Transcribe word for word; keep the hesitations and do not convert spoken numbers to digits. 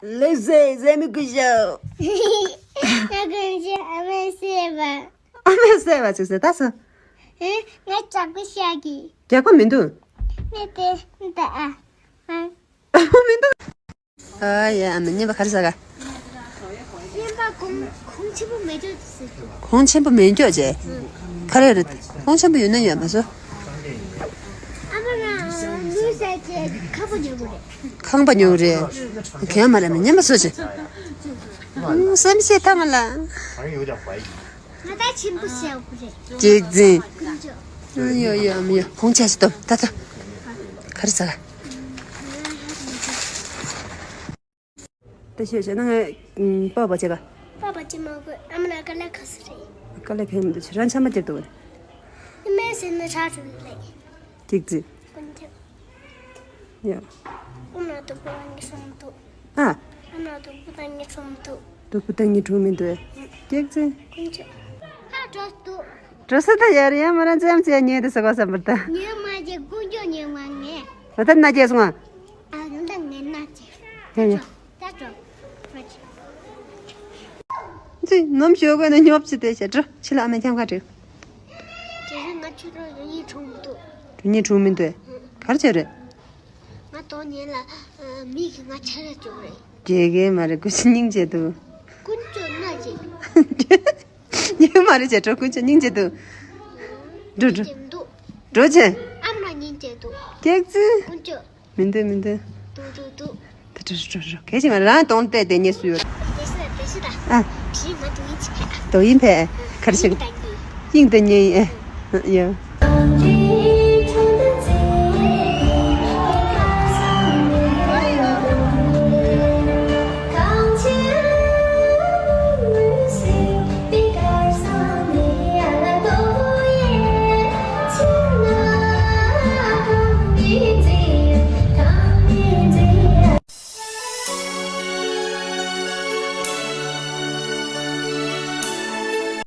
ལེགས་སེ་ཟེ་མི་དགོས་ཤོག་ང་དགོས་ཤོག་ཨ་མས་བསད་པ། ཨ་མས་བསད་པ་ཅིག་ཟེར་ད་སོ། ཨེ། ང་ཇག་པ་ཤག་གི། ཇག་པ་མི་འདུག་ངས་དེ་འདི་ཨ། ཨ། ཇག་པ་མི་འདུག་ཨ་ཡ་ཨ་མ་རྔན་པ་ག་རེ་ཟ་ག་རྔན་པ་གོང་གོང་ཆེན་པོ་མེད་ཅོག་ཟེར། གོང་ཆེན་པོ་མེད་ཅོག་ཅེ། ག་རེ་རེད། གོང་ཆེན་པོ་ཡོད་ན་ཡོད་མ་སོ། ཨ་མ་རང་ལུས་ཟ་ཅེ་ཁ་པོ་ཉོ་གི་རེད། ཁང་པ་ཉོ་རེད། གན་མ་རེད་མ་ཉན་མ་སོ་ཆེ། བསམ་ཤེས་ཐང་ལ། ང་ད་ཆེན་པོ་ཟ་དགོས་རེད། སྐྱེག་རྫུན། ཀུན་སྤྱོད། ཡོ་ཡོ་མི་ཡོ་ཁོང་ཆ་ཞིག་ཏོ་ད་ད། ག་རེ་ཟ། ད་ཤོད་བྱས་ན་ངས་པགས་པ་བྱེད་ག་པགས་པ་ཅི་མ་དགོས་ཨ་མ་ལ་དཀའ་ལས་ཁག་སི་རེད། དཀའ་ལས་ཁག་མི་འདུག་ཁྱེད་རང་ཆ་མ་བརྒྱབ་འདུག་ཨི་མེད་ཟེར་ན་ཧྲ་རུ་ལས། སྐྱེག་རྫུན། ཀུན་སྤྱོད། ཡ། ཨ་མ་ལ་སྡུག་པོ་ལ་ངས་སོང་འདུག་ཨ། ཨ་མ་ལ་སྡུག་པོ་ལ་ངས་སོང་འདུག་སྡུག་པོ་ལ་ངས་སོང་མི་འདུག་སྐྱེག་རྫུན། ཀུན་སྤྱོད། ཧ་འགྲོ་འདུག་འགྲོ་ས་ད་ཡར་ཡང་མ་རང་ཙམ་ཙམ་ཉལ་དུ་ཟ་གོ་བསམ་པར་ད། ཉལ་མ་བྱེད་ཀུན་སྤྱོད་ཉལ་མ་ངས། འོ་ད་ན་རྒྱལ་སོང་ཨ། ཨ་ད་ངས་ན་བྱེད། ཡ་ཡ། ད་འགྲོ། ཙི་ནམ་ཞོགས་གོ་ནས་ཉོབ་ཅི་དེ་བྱས་འགྲོ་ཕྱི་ལ་ཨ་མའི་འཁྱམ་ཁ་བྲིས། དེ་རིང་ང་ཁྱོད་རང་ཡོང་ཡིག་འཁྲུངས་མི་འདུག་འགྲོ་ཉིན་འཁྲུངས་མི་འདུག་ག་རེ་བྱས་རེད། ང་དོག་ཉལ་ལ་མི་གིས་ང་ཆ་ར་བཅུག་རེད། དགེ་རྒན་མ་རེད་ཀུན་སྙིང་རྗེ་འདུག་ཀུན་སྤྱོད་ན་རྗེ། ཉིན་མ་རེད་བྱས་འགྲོ་ཀུན་སྤྱོད་སྙིང་རྗེ་འདུག་འགྲོ་འགྲོ། སྙིང་རྗེ་མི་འདུག་འགྲོ་བྱས། ཨ་མ་སྙིང་རྗེ་འདུག་སྐྱེག་རྫུན། ཀུན་སྤྱོད། མི་འདུག་མི་འདུག་དུ་དུ་དུ། དུ་དུ་དུ་དུ། གལ་ཆེ་མ་རང་གདོང་བལྟས་དེ་ཉེས་སུ་ཡོད། དེ་སུ་དེ་སུ་ད། ཨ། བྱིས་མ་དུ་ཡིན་ཅི་ཕེ། དུ་ཡིན་ཕེ། གར་ཞིག་དབྱིངས་དང་གཉིས། དབྱིངས་དང་གཉིས་ཨེ། ཡ།